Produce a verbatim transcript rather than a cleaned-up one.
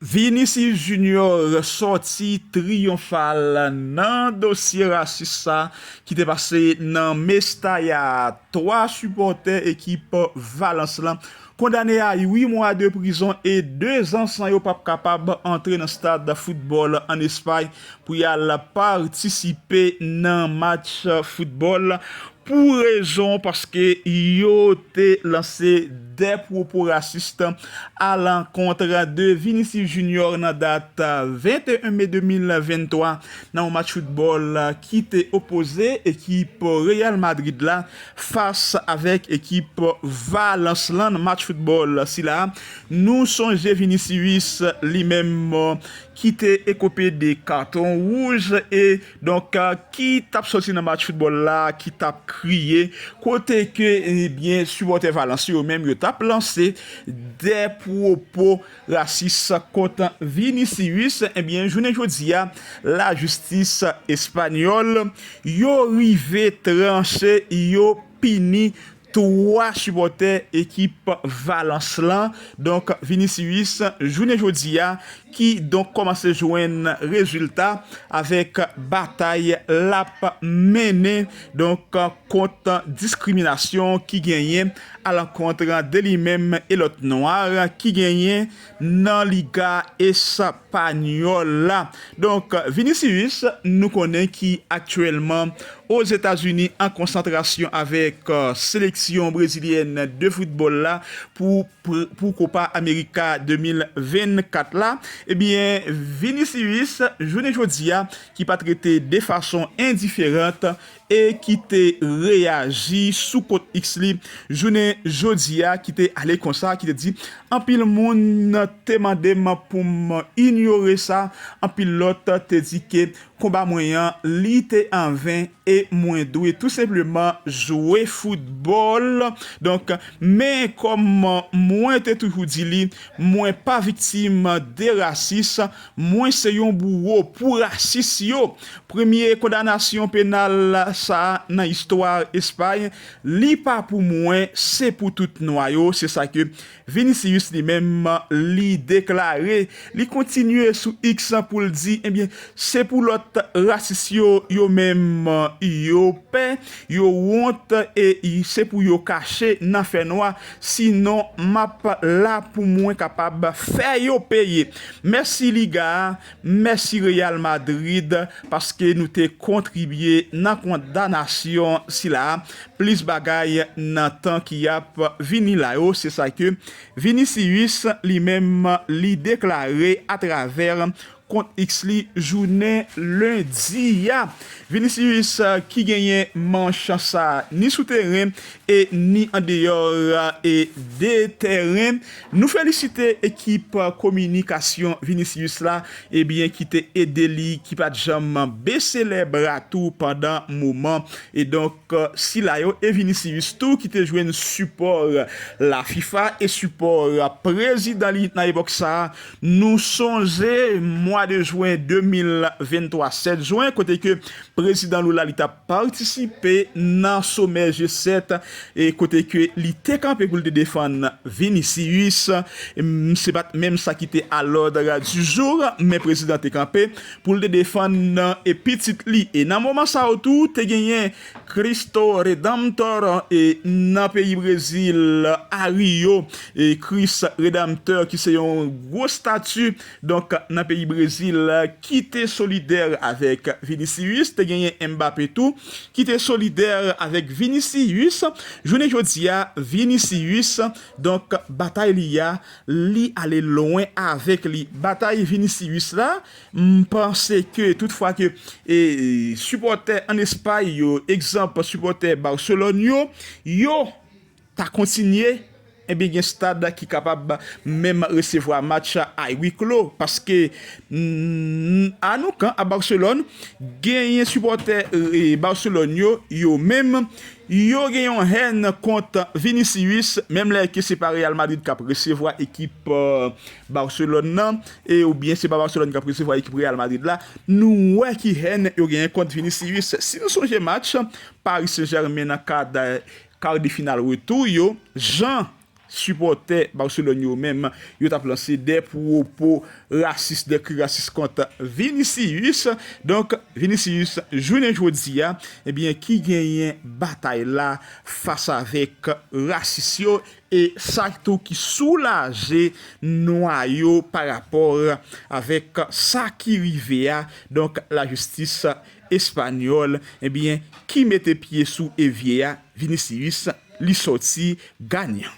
Vinicius Junior sòti triyonfal nan dosye rasis sa ki te pase nan Mestalla. Twa sipòtè ekip Valence lan kondane a uit mwa de prizon e de zan san yo p ap kapab antre nan stad foutbòl ann Espay pou y al patisipe nan match foutbòl pou rezon paske yo te lanse de pwopo rasis alankont de Vinicius Junior nan dat venteyen me de mil venntwa nan yon match foutbòl ki te opoze ekip Real Madrid la fas avèk ekip Valence lan. Nan match foutbòl sila, nou sonje Vinicius li menm ki te ekope de katon wouj e donk ki t ap sòti nan match foutbòl la, ki t ap kriye, kote ke ebyen sipòtè Valence yo menm yo t ap lanse de pwopo rasis kont Vinicius. Ebyen jounen jodi a, lajistis espanyòl yo rive tranche, yo pini twa sipòtè ekip Valence lan. Donk Vinicius jounen jodi a ki donk kòmanse jwenn rezilta avèk batay l ap mennen donk kont diskriminasyon ki genyen alankont de li menm e lòt nwa ki genyen nan Liga Espanyòl la. Donk Vinicius, nou konnen ki aktyèlman Ozetazini an konsantrasyon avèk seleksyon brezilyèn de foutbòl la pou pou Copa America de mil vennkat la. Ebyen Vinicius jounen jodi a ki pa t rete de fason endiferan e ki te reyaji sou kont X li jounen jodi a, ki te ale konsa, ki te di anpil moun te mande m pou m inyore sa, anpil lòt te di ke konba mwen an li te anven e mwen dwe tou senpleman jwe foutbòl. Donk men kòm mwen te toujou di li, mwen pa viktim de rasis, mwen se yon bouwo pou rasis yo. Premye kondanasyon penal sa nan istwa Espay, li pa pou mwen, se pou tout nwa yo. Se sa ke Vinicius li menm li deklare. Li kontinye sou X pou l di ebyen se pou lòt rasis yo, yo menm yo pè, yo wont e se pou yo kache nan fènwa, sinon m ap la pou mwen kapab fè yo peye. Mèsi Liga, mèsi Real Madrid paske nou te kontribye nan kondanasyon sila. Plis bagay nan tan ki ap vini la yo, se sa ke Vinicius li menm li deklare atravè kont X li jounen lendi a. Vinicius ki genyen manch sa ni sou teren e ni andeyò e de teren. Nou felisite ekip kominikasyon Vinicius la, ebyen ki te ede li, ki pa t janm bese lè bra tou pandan moman. E donk sila yo e Vinicius tou ki te jwenn sipò la FIFA e sipò prezidan li nan epòk sa. Nou sonje mwa de jwen de mil venntwa, sèt jwen, kote ke prezidan Lula li t ap patisipe nan somè G sèt e kote ke li te kanpe pou l te defann Vinicius. Se pa t menm sa ki te a l'ordre du jour, men prezidan te kanpe pou l te defann e pitit li. E nan moman sa yo tou, te genyen Cristo Redentor e nan peyi Brezil, a Rio, e Chris Redentor ki se yon gwo stati donk nan peyi Brezil ki te solidè avèk Vinicius. Te genyen Mbappé tou ki te solidè avèk Vinicius. Jounen jodi a, Vinicius, donk batay li a, li ale lwen avèk li. Batay Vinicius la, m panse ke toutfwa ke e sipòtè ann Espay yo, egzanp sipòtè Barcelone yo, yo ta kontinye, ebyen gen stad ki kapab menm resevwa match a huis clos paske a Nou Camp a Barcelone, genyen sipòtè e Barcelone yo, yo menm yo gen yon hèn kont Vinicius, menm lè ke se pa Real Madrid k ap resevwa ekip Barcelone nan, e oubyen se pa Barcelone k ap resevwa ekip Real Madrid la. Nou wè ki hèn yo genyen kont Vinicius. Si nou sonje match Paris Saint-Germain nan kad kar de final retou yo, jan sipòtè Barcelone yo menm, yo t ap lanse de pwopo rasis, de kri rasis kont Vinicius. Donk, Vinicius, jounen jodi a, ebyen, ki genyen batay la fas avèk rasis yo, e sa tou ki soulaje nwa yo pa rapò avèk sa ki rive a. Donk, lajistis espanyòl, ebyen, ki mete pye sou evye a, Vinicius, li sòti ganyan.